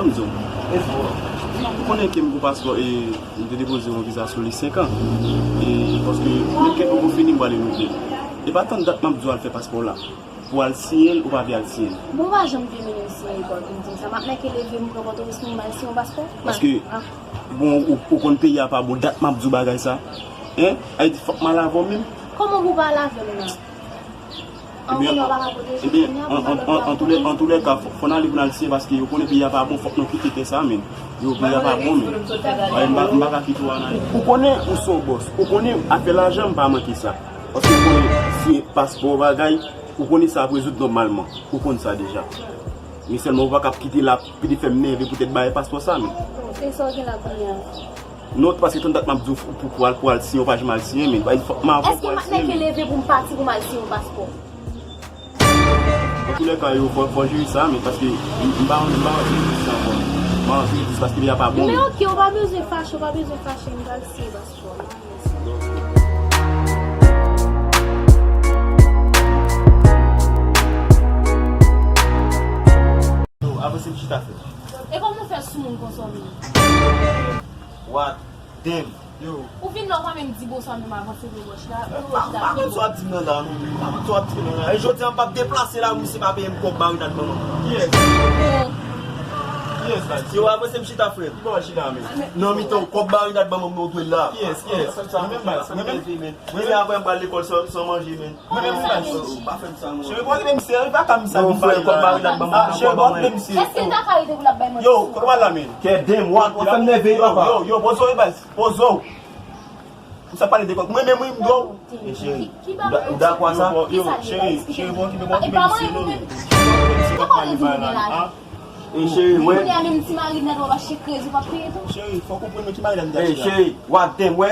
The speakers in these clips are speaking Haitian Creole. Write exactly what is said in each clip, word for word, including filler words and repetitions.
M di w, ou konnen ke m gon paspò e m te depoze yon viza sou li senk an. E paske menm ke l poko fini, m pral renouvle. E pa tann dat m ap di w al fè paspò w la. Pou w al siyen l, ou pa vle al siyen l. Bon, ou pa janm vle mennen m siyen l, pou w vin di m sa. M ap nèke leve, m pran Pòtoprens, m al siyen yon paspò. Paske, bon, ou, ou konn peyi a pa bon, dat m ap di w bagay sa. Hein? Ay di fòk m al avè w menm. Kòman pou w pa al avè m nan? Ebyen, ebyen, an, an, an, an tou lè, an tou lè ka, fò, fò n ale pou n al siyen paske yo konnen peyi a pa bon, fòk nou kite tè sa, men. Yo, peyi a pa bon, men. Ay, m pa, m pa ka kite w ann ale. Ou konnen ou se yon bòs. Ou konnen afè lajan, m pa manke sa. Paske ou konnen siyen paspò bagay, ou konnen sa ap rezoud nòmalman. Ou konn sa deja. Men sèlman ou pa ka ap kite la, pede fè m nève poutèt bagay paspò sa, men. E sa w gen la kounye a? Non, paske tann dat m ap di w pou, pou al, pou al siyen, ou pa janm al siyen, men. Bay fòk m avè w pou al siyen, men. Èske m ap nèke leve pou m pati pou m al siyen yon paspò? Antoulèka, yo, fò, fò jere sa, men, paske m, m pa, m pa anvi di sa ankò. M pa anvi di sa paske li a pa bon, men. Men oke, ou pa bezwen fache, ou pa bezwen fache, m pral siyen paspò la. Yo, avanse m chita frè. E kòman w fè sou moun konsa w menm? What? Damn. Yo. Ou vin la, ou pa menm di bonswa, menm avanse pou w chita. M pa, m pa konn sa w ap di m nan la, non. M pa konn sa w ap di m nan la. E jodi a, m p ap deplase la, misye pa peye m kòb marinad ban mwen. Kiyès? Bon. Kiyès la? Yo, avanse m chita, frè. Ki bò w chita, men? Nan mitan w, kòb marinad ban mwen, ou dwe l la. Kiyès? Kiyès? Mwen menm, baz. Mwen menm. Mwen menm, apre m pral lekòl san, san manje, men. Mwen menm, baz. Ou pa fè m sa, non. Cheri, pa okipe misye, li pa ka misye. Non, frè, kòb marinad ban mwen. Ah, cheri, pa okipe misye. Èske l ta ka rete pou l ap bay manti? Yo, kote w al la, men? Kè damn, what? W ap fè m nève, papa. Yo, yo, poze w, baz. Poze w. Ou sa pale de kòk. Mwen menm, wi, m dwe w. E cheri, ou da-, ou dakò a sa? Yo, cheri, cheri, bon, ki bon, ki bon, misye, non, men. Ki bon, ki bon, ki bon, misye, kòk pa li bay la, a? E cheri, mwen. Kounye a menm ti marinad w ap achte krezi, w p ap peye tou. Cheri, fò w konprann mwen ki marinad m te achte la. E cheri, w ap damn, wè.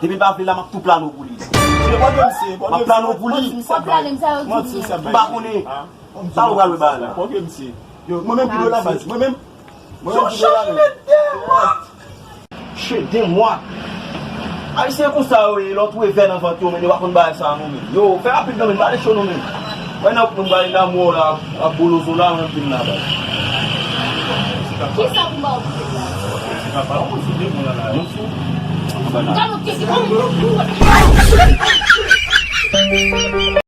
Depi l pa vle la, m ap tou plano pou li. Cheri, bon, misye, bon, m ap plano pou li. W ap plano m, sa yo di m. Manti, misye ap bay. M pa konnen. Sa ou pral wè bagay la. Bon, misye. Yo, mwen menm ki dwe la, baz. Mwen menm. Mwen menm ki dwe la, men. Shit, damn, what? Ayisyen konsa yo ye, lè w twouve vè nan vant yo, men yo pa konn bagay sa non, men. Yo, fè rapid non, men, pale cho non, men. Wè nan, nou pale nan mò la, ap bolozo la, mwen vin la, baz. Kisa pou m ba w pou la? Mwen fou. Gade w, ki, ki,